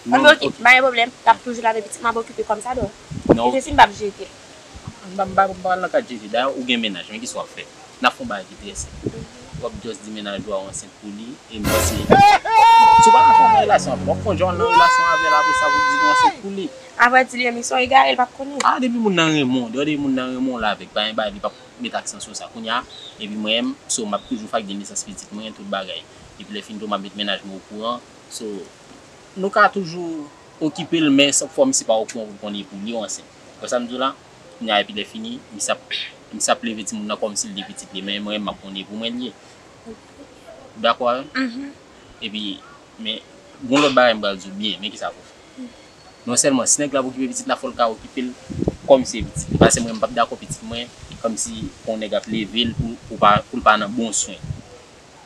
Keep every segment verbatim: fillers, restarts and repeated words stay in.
Non, ok, ok, pa gen pwoblèm. L ap toujou la, men pitit mwen ap okipe kòm sa dwa. Non, ok. Se si m p ap jete. M pa, m pa, m pa nan kad jete. Dayè, ou gen mennaj, men kisa w ap fè? N ap fè yon bagay ki trè senp. W ap just di mennaj ou a w ansent pou li, e m panse, si w pa nan relasyon avè l, w ap konn jan w nan relasyon avè l, apre sa, pou w di w ansent pou li. Avrèdi, li menm, li se yon egare, li p ap konnen. Ah, depi moun nan renmen w, depi moun nan renmen w la avèk, pa gen bagay, li p ap met aksan sou sa. Kounye a, epi mwen menm, so, m ap toujou fè ak de nesans pitit mwen, tout bagay. Epi lè fini tou, m ap met mennaj mwen okouran. So, nou ka toujou okipe l, men fò misye pa okouran pou l konnen pou li w ansent. Wè sa m di w la? Kounye a, epi lè fini, misye ap, misye ap leve timoun nan kòmsi l te pitit li, men mwen, m ap konnen pou mwen li ye. Ou dakò avè m? Mhm. Epi, men, gon lòt bagay m pral di w byen, men kisa pou w fè. Non sèlman, si nèg la ap okipe pitit la, fò l ka okipe l kòmsi se pitit li. Paske mwen, m p ap dakò pitit mwen, kòmsi yon nèg ap leve l pou, pou pa, pou l pa nan bon swen.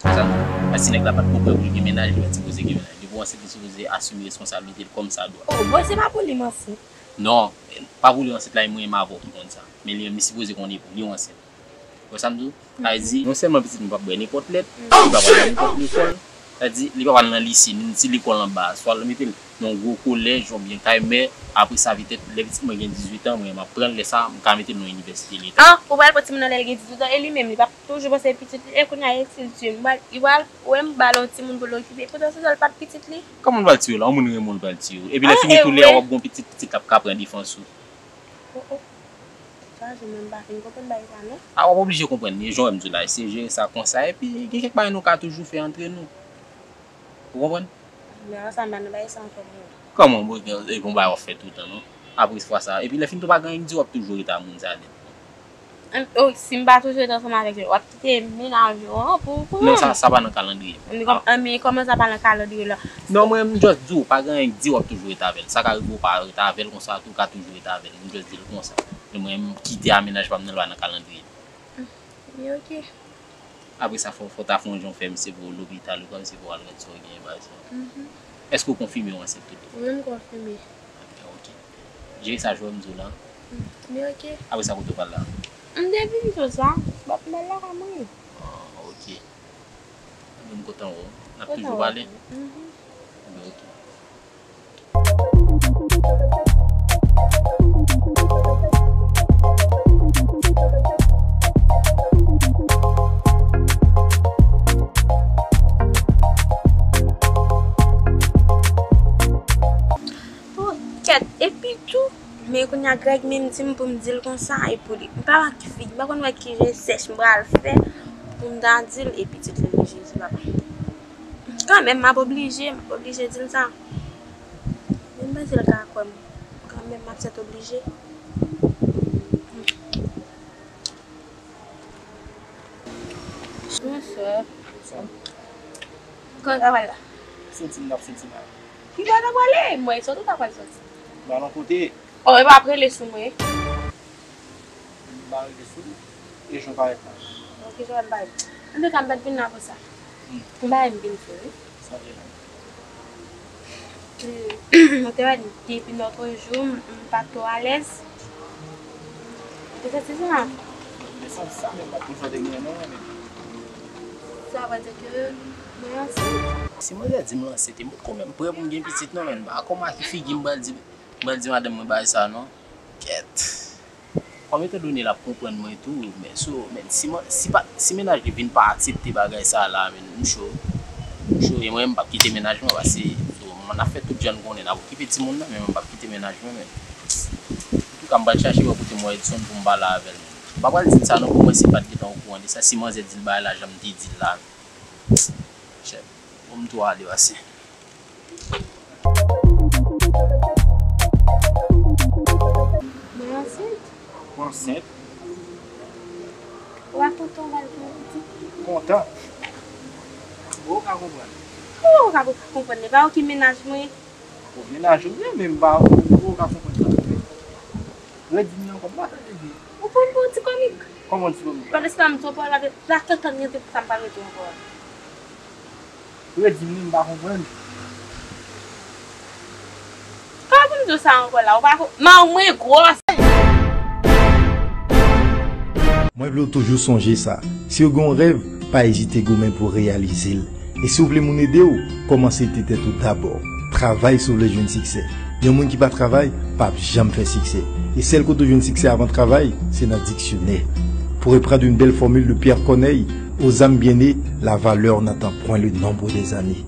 Sa, paske nèg la pa t ko prè pou l gen mennaj, li pa t sipoze gen mennaj. Depi w ansent, li sipoze asime responsablite l kòm sa dwa. Oh, bon, se pa pou li m ansent. Non, pa pou li w ansent la, e mwen menm avè w ki konn sa. Men li menm, li sipoze konnen pou li w ansent. Wè sa m di w? Sa vle di, non sèlman pitit mwen p ap bwè nenpòt lèt, li p ap al nan nenpòt lekòl. Sa vle di, li p ap al nan lise, ni ti lekòl anba, swa l mete l nan yon gwo kolèj oubyen kay mè, apre sa, petèt, lè pitit mwen gen dizuit an, mwen, m ap pran l, lè sa, m ka mete l nan yon inivèsite leta. Ah, ou pral pran timoun nan lè l gen dizuit an, e li menm, li p ap toujou panse pitit li, e kounye a, e si l tiye m, li pral, ou wè m ba l yon timoun pou l okipe, poutan se sèl pa t pitit li. Kòman l pral tiye w la? Yon moun renmen w, l pral tiye w. Epi lè fini tou, lè w ap gon pitit, pitit la ap ka pran defans ou. Oh, oh. Sa, jan mwen m pa fin konprann bagay sa, non. Ah, w ap oblije konprann li, jan w wè m di w la, eseye jere sa konsa, epi gen kèk bagay nou ka toujou fè antre nou. Ou konprann? Men ansanm, pa nan bagay sa ankò, bro. Kòman, bro, e gon bagay w ap fè toutan, non? Apre fwa sa, epi lè fini tou pa gen anyen k di w ap toujou rete a moun sa nèt. An, oh, si m pa toujou rete ansanm avèk li, w ap kite mennaj ou an pou, pou... Non, sa, sa pa nan kalandriye. Men kòm, men kòman sa pa nan kalandriye la? Non, mwen, m just di w, pa gen anyen k di w ap toujou rete avè l. Sa ka rive w pa rete avè l konsa tou, w ka toujou rete avè l. M just di l konsa. Men mwen, m kite a mennaj pa m nan, l pa nan kalandriye. Men ok. Apre sa, fò, fò ta fè yon jan w fè misye pou w lopital, ou kòmsi pou w al wè sa w genyen, bagay sa. Mhm. Èske w konfime w ansent tout bon? Wi, m konfime. Ebyen, ok. Jere sa jan w wè m di w la. Mm, men ok. Apre sa, kote w pral la? M te vin sou sa, m ap pral lakay mwen. Ah, ok. Ebyen, m kontan wè w. N ap toujou pale? Mhm. Ebyen, ok. Oh, kèt, epi tou, men kounye a Greg menm di m pou m di l konsa, e pou li. M pa wè ki figi, m pa konn wè ki je sèch m pral fè pou m ta di l, epi tout li, Jezi, papa. Kanmenm, m ap oblije, m ap oblije di l sa. Men m panse l ka kwè m. Kanmenm, m ap sèt oblije. Bonswa. Bonswa. Kòman travay la? Soti, m t ap soti la. Ki bò w ta prale? Mwen, soti w ta pral soti? M al yon kote. Oh, e pa ap rele sou mwen. M pa rele sou li. E jan w parèt la. Ok, jan w parèt. Antouka, m pa t vin la pou sa. Hmm. M pa renmen vin sou li. Sa vle la. Hmm. Ou te wè depi lòt jou, m, m pa t twò alèz. Ou te santi sa? M te santi sa, men m pa t konn sa w te genyen non, men. Sa vle di ke mwen ansent. Si manzè di m l ansent, e m potko menm prè pou m gen pitit non, men m pa konn a ki figi m pral di, m pral di madanm mwen bagay sa non. Kèt. Kòm etandone l ap konprann mwen tou, men so, men si mwen, si pa, si mennaj li vin pa aksepte bagay sa la, men m cho. M cho, e mwen, m p ap kite mennaj mwen, paske so, n ap fè tout jan n konnen, n ap okipe timoun nan, men mwen p ap kite mennaj mwen, men. Antouka, m pral chache wè kote m wè Edson pou m pale avè l, men. M pa pral di l sa non, pou mwen, si l pa t gentan okouran de sa, si manzè di l bagay la, jan m te di l la, men. Chèf, bon, m tou ale, pase. Mwen ansent. Ou ansent? Ou pa kontan w pral gen yon pitit? Kontan. Bon, ou ka konprann. Kòman ou ka konprann? E pa ou ki mennaj mwen? Ou mennaj ou, wi, men m pa, ou, ou ka konprann sa. Redi m nan ankò, m pa tande byen. Ou konn pou ti komik? Kòman ti komik? Pandan se tan m tou pa la, la tantan rete pou sa m pa rete ankò. Redi m, m pa konprann. Kòman pou m di w sa ankò la? Ou pa ko-, men mwen gwòs. Mwen vle w toujou sonje sa. Si w gen yon rèv, pa ezite goumen pou w reyalize l. E si w vle moun ede w, kòmanse ede tèt ou dabò. Travay si w vle jwenn siksè. Yon moun ki pa travay p ap janm fè siksè. E sèl kote w jwenn siksè avan travay, se nan diksyonè. Pour reprendre une belle formule de Pierre Corneille, aux âmes bien nées, la valeur n'attend point le nombre des années.